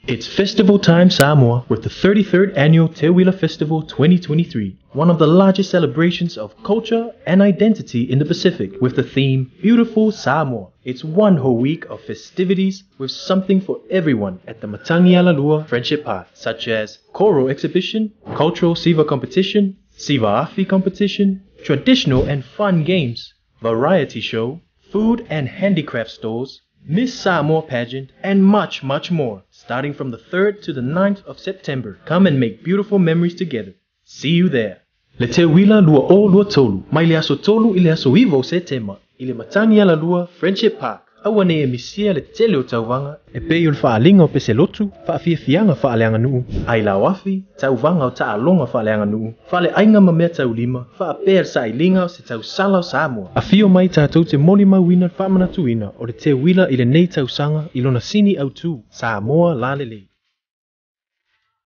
It's Festival Time Samoa with the 33rd Annual Teuila Festival 2023, one of the largest celebrations of culture and identity in the Pacific, with the theme Beautiful Samoa. It's one whole week of festivities with something for everyone at the Matagialalua Friendship Park, such as choral exhibition, cultural siva competition, siva afi competition, traditional and fun games, variety show, food and handicraft stalls, Miss Samoa pageant, and much, much more, starting from the 3rd to the 9th of September. Come and make beautiful memories together. See you there. Le Teuila 2023, mai le aso 3 i le aso 9 o Setema, i le Matagialalua Friendship Park. Aua ne i misia le tele o tauvaga e pei o le faaaliga o peselotu, faafiafiaga faaleaganuu, ailao afi, tauvaga o taaloga faaleaganuu, faleaiga ma mea taulima, faapea le sailiga o se tausala o Samoa. Afio mai tatou te molimauina le faamanatuina o le Teuila i lenei tausaga i lona sini autu, Samoa Lalelei.